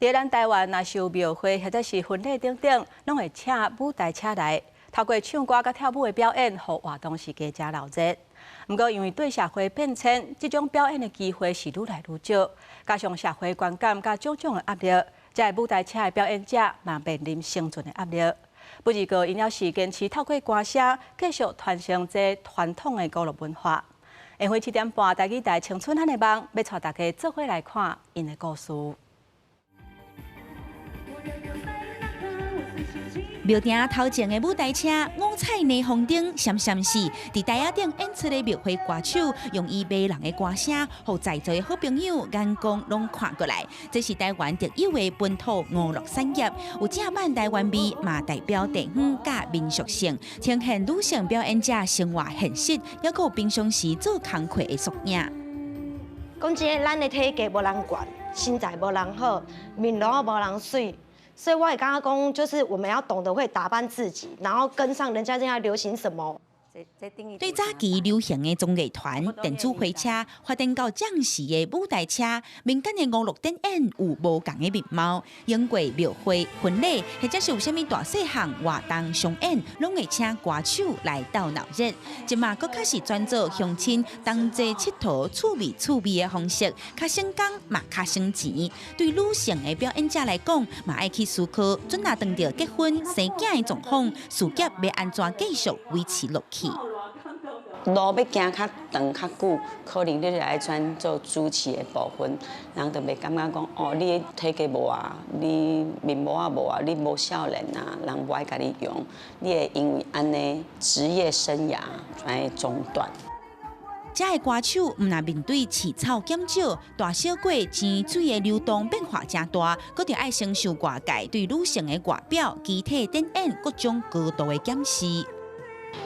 佇咱台灣，若是有廟會或者是婚禮等等，攏會請舞台車來，透過唱歌佮跳舞的表演，予活動是加誠熱鬧。毋過，因為對社會變遷，這種表演的機會是愈來愈少，加上社會觀感佮種種的壓力，這个舞台車的表演者嘛面臨生存的壓力。不過，𪜶猶是堅持透過歌聲繼續傳承這傳統的娱樂文化。下昏7點半，台語台青春漢的夢，欲帶大家做伙來看𪜶的故事。廟埕頭前的舞台車，五彩霓虹燈閃閃爍，佇台仔頂演出的廟會歌手，用伊迷人的歌聲，予在座的好朋友眼光攏看過來。這是台灣特有的本土娛樂產業，有正版台灣味，嘛代表地方佮民俗性，呈現女性表演者生活現實，猶閣有平常時做工課的縮影。講真的，咱的體格無人管，身材無人好，面容也無人媠。所以我會感覺講，就是我們要懂得會打扮自己，然後跟上人家現在流行什麼。對早期流行的綜藝團、電子花車，發展到將時的舞台車，民間的娛樂展演有無仝的面貌。經過廟會、婚禮，或者是有啥物大細項活動上演，攏會請歌手來鬥鬧熱。這馬閣較是專做鄉親同齊𨑨迌、趣味趣味的方式，較省工嘛較省錢。對女性的表演者來講，嘛愛去思考，準若當著結婚生囝的狀況，事業欲按怎繼續維持落去。路欲行較長較久，可能你就愛轉做主持的部分，人就袂感覺講哦，你的體格無啊，你面貌仔無啊，你無少年啊，人無愛共你用，你會因為按呢職業生涯來中斷。這个歌手毋但面對飼草減少、大小過錢水的流動變化誠大，閣著愛承受外界對女性的外表、肢體展演各種高度的檢視。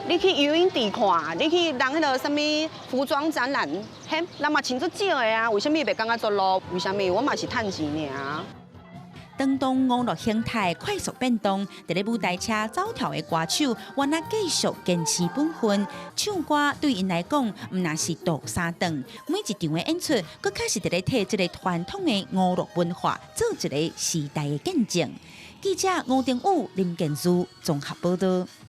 你去游泳池看，你去人彼个啥物服裝展覽，嘿，人嘛穿足少的啊，為啥物袂感覺足露？為啥物？我嘛是趁錢爾。當當娛樂形態快速變動，佇咧舞台車走跳的歌手，原來繼續堅持本分。唱歌對𪜶來講，毋但是度三頓，每一場的演出，閣較是佇咧替這个傳統的娛樂文化做一个時代的見證。記者吳定武、林建儒綜合報道。